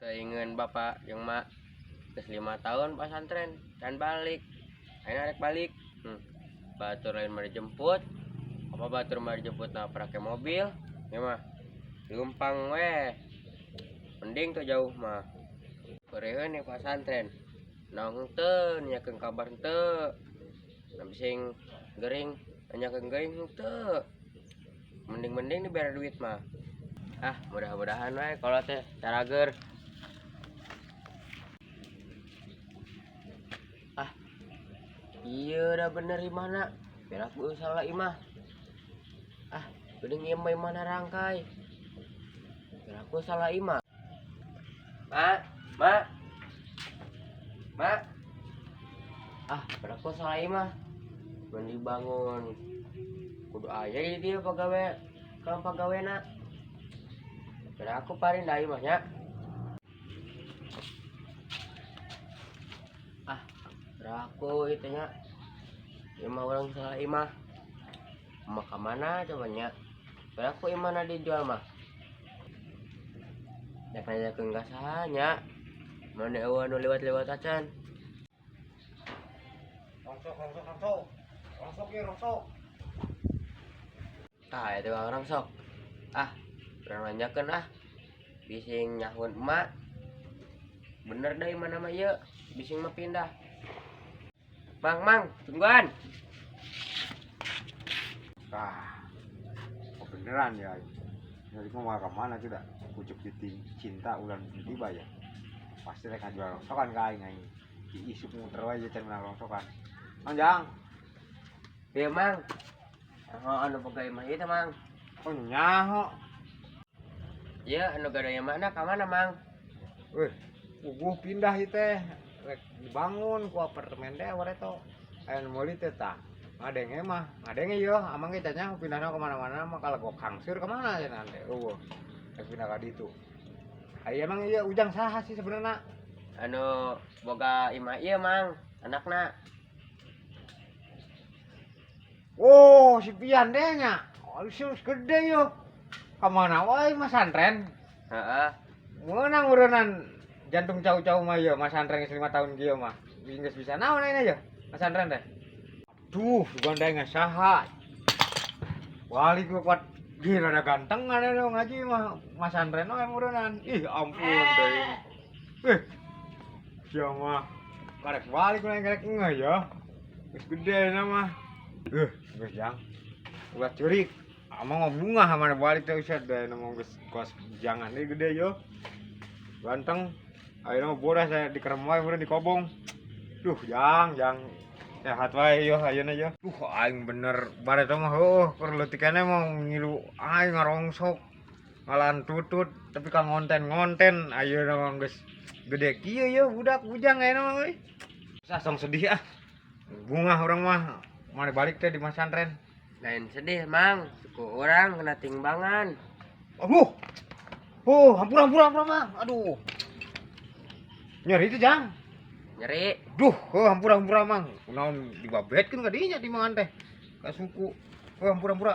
Teuingeun bapak jeung mak geus 5 tahun pasantren can balik. Ayeuna rek balik. Batur lain mah dijemput. Apa batur mah dijemput na pake mobil? Ya mah leumpang we. Mending tuh jauh mah. Peureheun nih pasantren. Naon henteu nanyakeun kabar henteu. Nah bising gering nanyakeun gering henteu. Mending-mending dibere duit mah. Ah, mudah-mudahan we kalau teh carager. Ah, iya dah bener imahna. Biar aku salah imah. Ah, geuning ieu mah imahna rangkai. Biar aku salah imah. Mak, mak. Mak. Ah, biar aku salah imah. Mun dibangun kudu aya di dieu pagawe kalau pagawena. Biar aku paling da imahnya. Ah, biar aku itu nya. Imah orang salah imah. Imah ka mana coba nya? Biar aku imahna dijual mah. Rek nanyakeun ka saha nya? Mana eueuh anu lewat-lewat acan. Rongsok, rongsok, rongsok. Rongsok ya, rongsok. Tah, eta tukang rongsok. Ah, urang nanyakeun ah. Bising nyahoan emak. Bener deui mana mah ieu, bising mah pindah. Mang, mang, tungguan. Ah, oh beneran ya. Jadi mau ke mana tidak? Pucuk cinta ulan tiba ya. Pasti rek ngajual rongsokan ka aing aing. Diisuk muter wae can menang rongsokan. Mang Jang. Ieu mang. Oh, anu boga imah ieu teh mang. Oh nyaho. Ieu anu gaduh imahna ka mana mang? Weh, puguh pindah ieu teh. Rek dibangun ku apartemen teh bareto. Aya nu meuli teh tah. Ngadenge mah, ngadenge yeuh, amang ge can nyaho pindahna ka mana-mana mah kalegok hangseur ka mana cenah teh. Eueuh. Rek pindah ka ditu. Aya emang ieu Ujang saha sih sebenarna? Anu boga imah ieu mang, anakna. Oh, si Pian deh nya. Oh, si gede yo. Ka mana wae masantren? Heeh. Meunang urunan jantung cau-cau mah ieu masantren geus 5 tahun kieu mah. Geus bisa naon ayeuna ye? Masantren teh. Duh, gandeng saha. Balik gua kuat. Gila rada ganteng ada dong ngaji mah masantren we murunan. Ih, ampun deui. Eh. Sia mah karek balik lain karek ngeuh ya. Geus gede na mah. Geus jang. Ulah ceurik. Amang mah bungah mana balik teh usah deh nama geus kuas jangan deui gede yo. Ganteng. Ayeuna mah bodas saya dikerem wae meureun dikobong. Duh, jang, jang. Sehat wae yo ayeuna yo. Duh, aing bener bareto mah heueuh keur leutik keneh mah ngilu aing ngarongsok. Ngalan tutut tapi ka ngonten-ngonten ayeuna mah geus gede kieu yo budak bujang ayeuna mah euy. Sah tong sedih ah. Bungah urang mah mana balik teh di masantren. Lain sedih mang, suku orang kena timbangan. Aduh. Oh, hampura hampura hampura mang. Aduh. Nyeri itu jang. Nyeri. Duh, oh, hampura hampura mang. Kunaon dibabetkeun ka dinya timbangan teh. Ka suku. Oh, hampura hampura.